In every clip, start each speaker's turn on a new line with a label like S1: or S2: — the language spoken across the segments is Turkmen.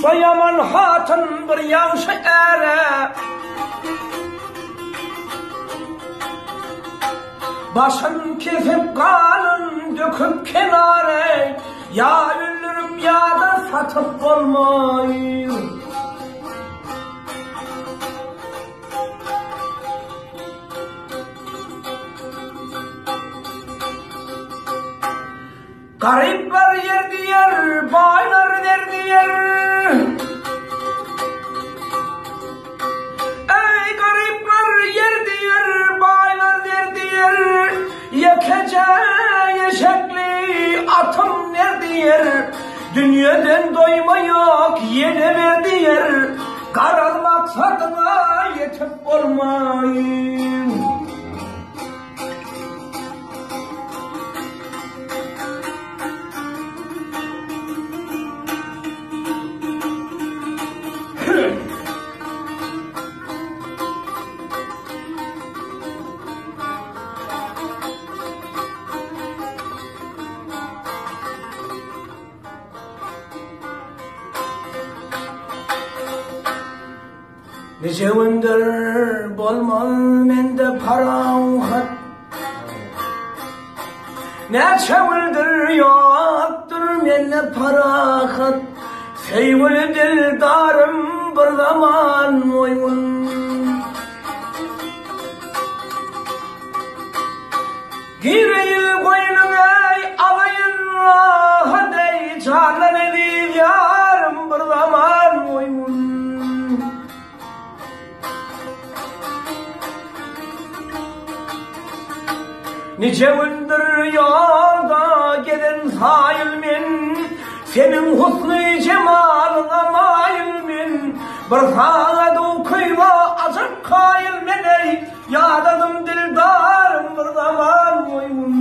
S1: Duşsa ýaman hatyn bir ýagşy äre. Başyn kesip ganyn döküp kenara, Ýa öldürip ýa-da satyp bolmaý. Garyplar ýer diýer, baýlar zer diýer. Eý, garyplar ýer diýer, baýlar zer diýer. Ýekeje eşekli atym ner diýer. Dünýeden doýma ýok, ýene ber diýer. Garaz maksadyňa ýetip bolmaý. Nice gündür bolmaz mende parahat Näçe gündür ýokdur mende parahat Söýgüli dildarym bir zaman oýun Gireýin goýnuňa alaýyn rahat eý jandan eziz ýarym bir zaman oýun. Nice gündür ýolda gezen saýyl men, Seniň husny jemalyňa maýyl men, Bir sagat ukyňa ajap kaýyl men eý, Ýadadym dildarym bir zaman goýun.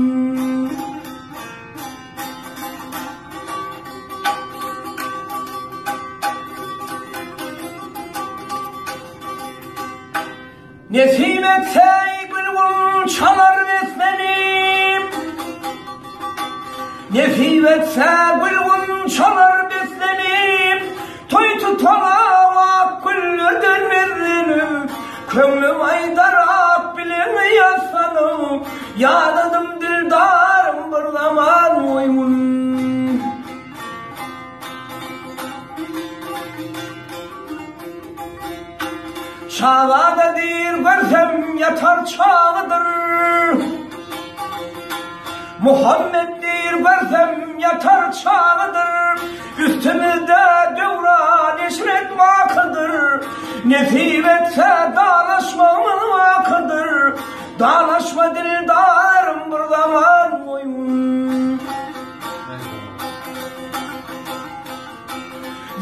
S1: Nesip etse gül çalar beslenip Nesip etse gül çalar beslenip Toý tutana ak güllerden bezenip Köňlüm aýdar ak bilen ýassanyp Ýadadym dildarym bir zaman oýun Şazada diýr görsem ýatar çagydyr. Muhammet diýr görsem ýatar çagydyr. Üstümizde döwran eşret bakydyr. Nesip etse dalaşmagymyz bakydyr. Dalaşma dildarym bir zaman goýun.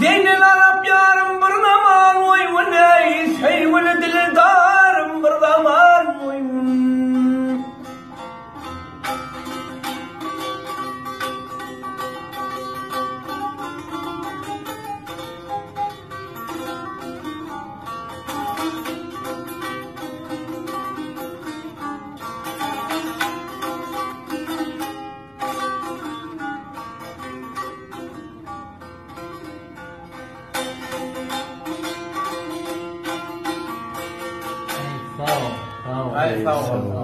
S1: Zeýnel Arap ýarym bir zaman oý-oý eý, Söýgüli dildarym bir zaman oý-oý.
S2: Sag ol, sag ol.
S3: Ay sag ol.